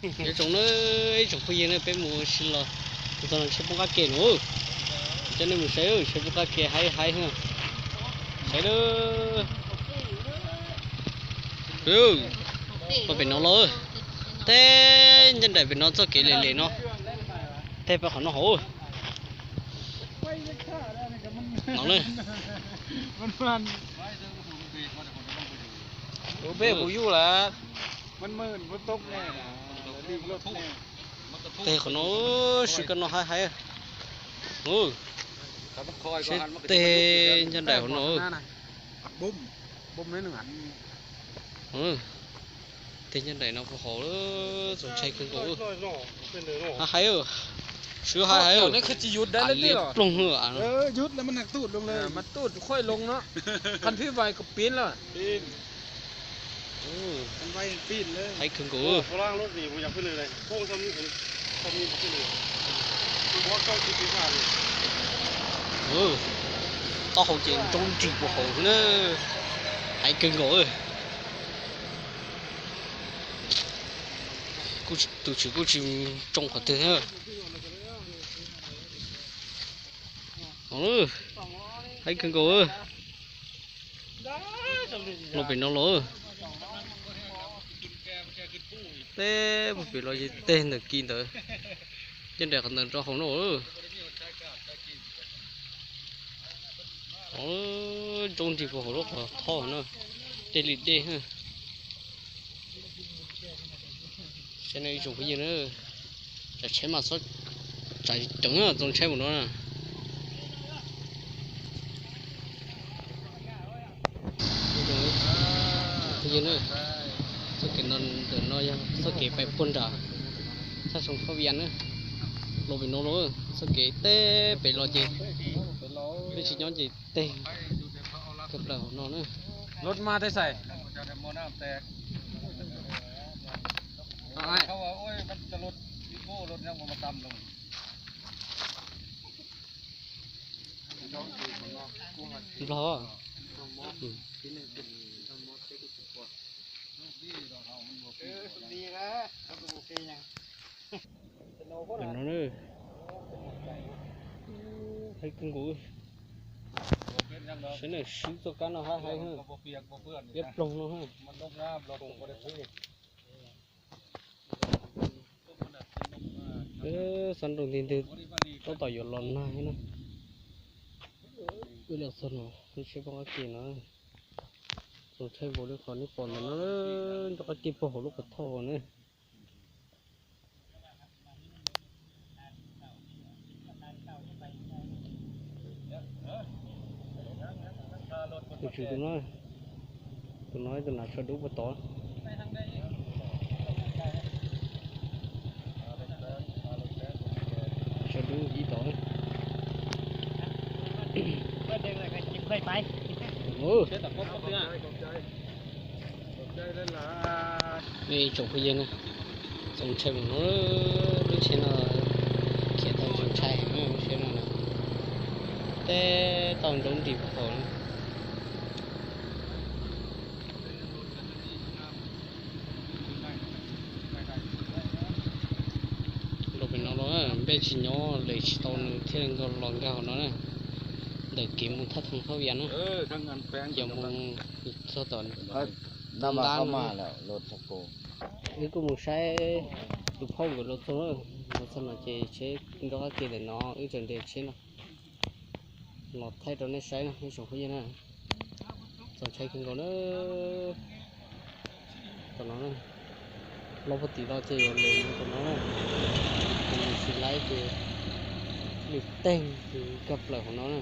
Nyob zoo na, ib tsoom phooj ywg na, peb mus ua si los txog no tsheb poob qab ke no. Coj nej mus saib, tsheb poob qab ke haib haib. Saib, pem no los, tej ncaj nraim pem no txoj kev lem lem no, tej pem qhov no hauv no. Peb kuv yuj lawm. Tej qhov no, sib koj no haib haib. Sib tej ncaj nraim hauv no. Tej ncaj nraim no puag hauv, txaus ntshai kawg nkaus. Haib haib, sib haib haib. Liab ploog. Haib kawg nkaus. Taub hau ces ntsoog nrig puag hauv na. Haib kawg nkaus. Tus tswv kuj tsis tsoo qhov twg thiab. Haib kawg nkaus. Los pem no los, tej puag pem los ces tej ntawm kis ntawd, ncaj nraim qhov ntawd rau hauv no. Ntsoog nrig puag hauv lub qhov thoj no, dej li dej. Saib no ib tsoom phooj ywg na, tsam tsheb mas xob tsam ceev txaus ntshai mus no na. Phooj ywg na, txoj kev no ntawm no yog txoj kev pais puag nram thaj Soo Thoj Vias na. Los pem no los, txoj kev tej pem los ces peb tsis nyob ces tej kawg plaws hauv no na. Nplog. Pem no na, haib kawg nkaus. Saib na, swb txoj kab no haib haib. Liab ploog no. Xab nroog nti ntwg tab tom yuav los nag na. Wb los txog no, lub tsheb poob qab ke no, txaus ntshai npaum li qhov nej pom ntawm no, nrov qab ke puag hauv lub qhov thoj na. Tus tswv tus no, tus no tus nav tsho dub puag tod. Tsho dub ib tod. Ib tsoom phooj ywg na, txaus ntshai mus no, lub tsheb no khiav tau txaus ntshai heev lub tsheb no na, tej tau nrov nrig puag hauv na. Los pem no los, npej tsis nyob li tsis tau nws thiaj los nkag hauv no na. Ntawm kev mus thaj Thoob Thoj Vias na, yog mus txog tom ntab na. Wb kuj mus saib tus phauj nkawd los txog, los txog no ces tsheb nrov qab ke ntawm no, wb tseem nres tsheb no los thaij rau nej saib no ib tsoom phooj ywg na. Txaus ntshai kawg nkaus na. Tom no, los puag tim los ces yuav lem no tom no na. Ces nws tsis laib ces nws teeg nkag plaws hauv no na.